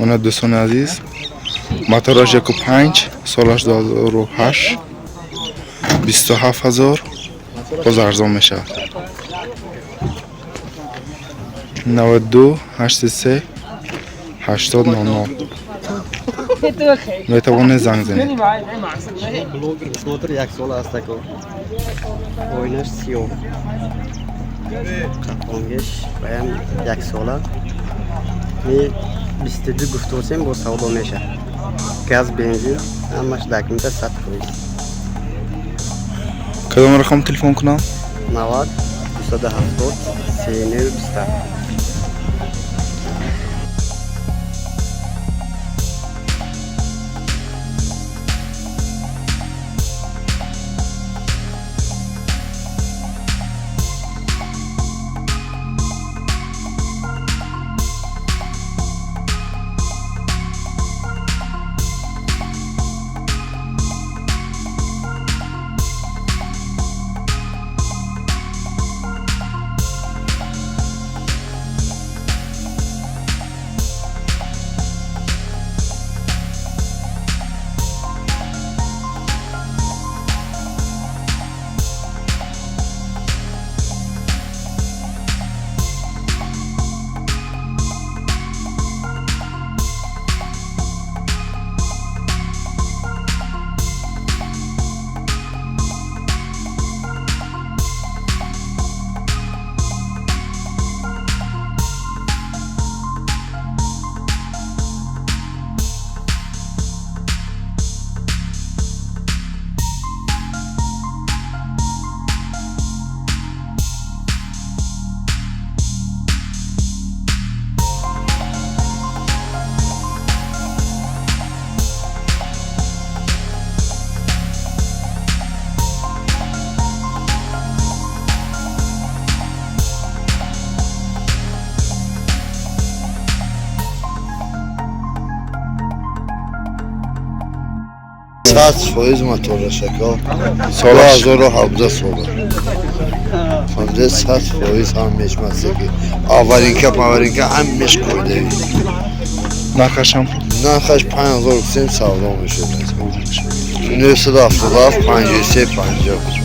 Она, дӯстони азиз, мотораш 1,5, солаш 2008, 27 000, боз арзон мешавад. 92 83 80 00 метавонед занг занед. Смотр, як сол аст ако. Оинаш сиёҳ. Қапонгеш баям як сола. Ми 22 гуфтосем, бо савдо меша. Газ, бензин, ҳамаш документа 100%. Кадом рақам телефон кунам? 90 270 39 27. 100% моторашако. Солаш? 2017 сола. Фамде, 100% ҳамеш масаки. Аварийка, паварийка ҳамеш қойдави. Нархашам? Нархаш 5300 савдо мешуд. 977 53 50.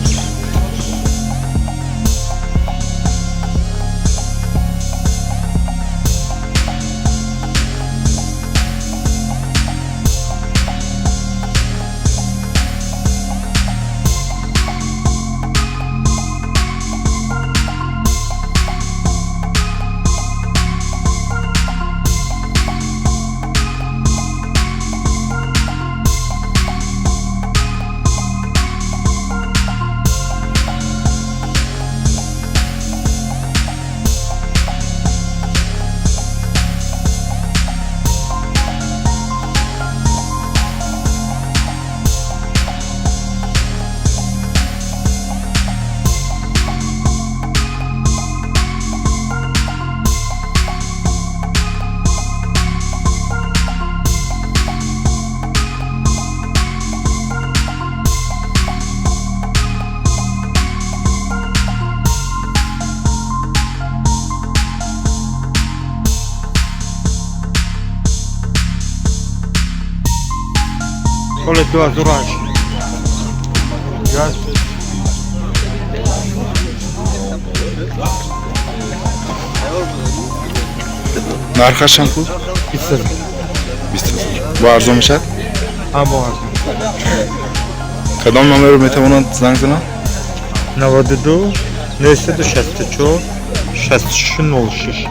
Соли 2008. Газ. Нархашам ку? 20 000. 20 000. Бо арзон мешавад? Ҳа, бо арзон. Кадом номерро метавонанд занг зананд? 92 964 66 06.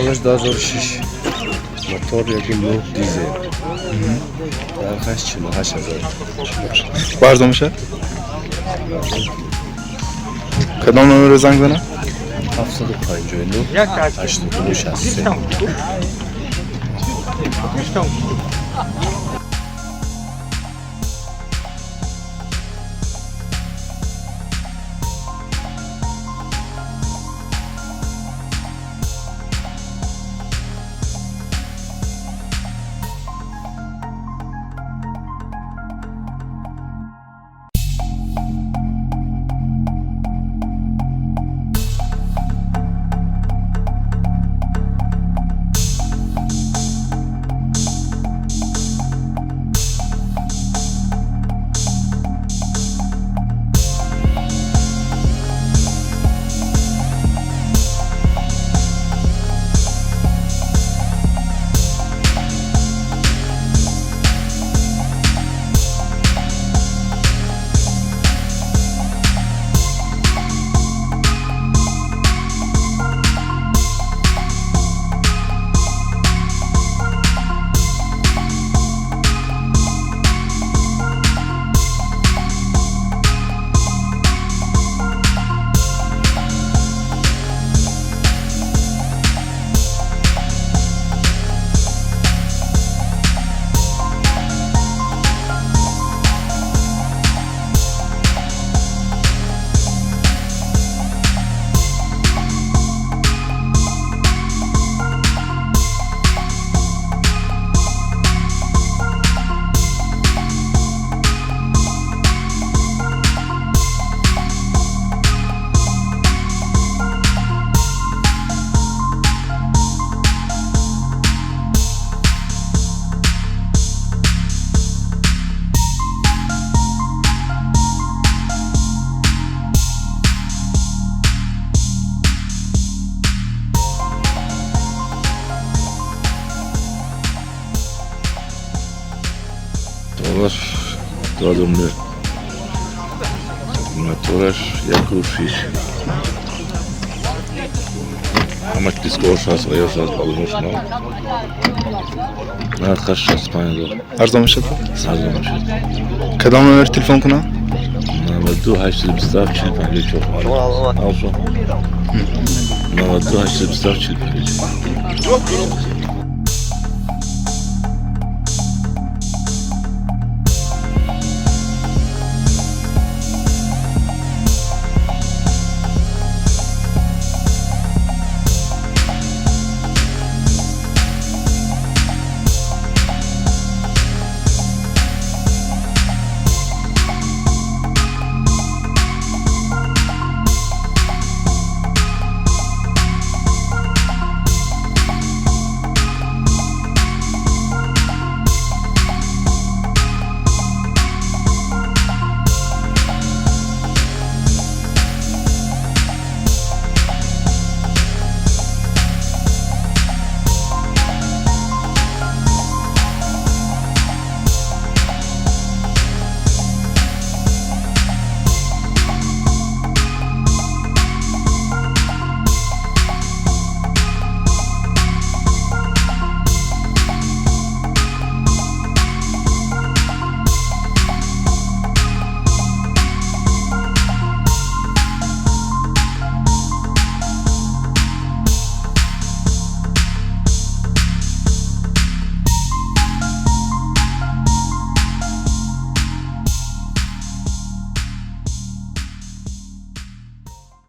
Солаш 2006, мотор 1.9 дизел, нархаш 48 000. Бо арзон мешавад? Кадом номерро занг занам? 759 89 63. Доллар 2009. Мотораш 1.6. Ҳамаш дискош ҳаст, ваёш ҳаст, балонош нав. Нархаш 65 000. Арзон мешавад? Арзон мешавад. Кадом номер телефон кунам? 92 827 40 54. Алшо. 92 827 40 54.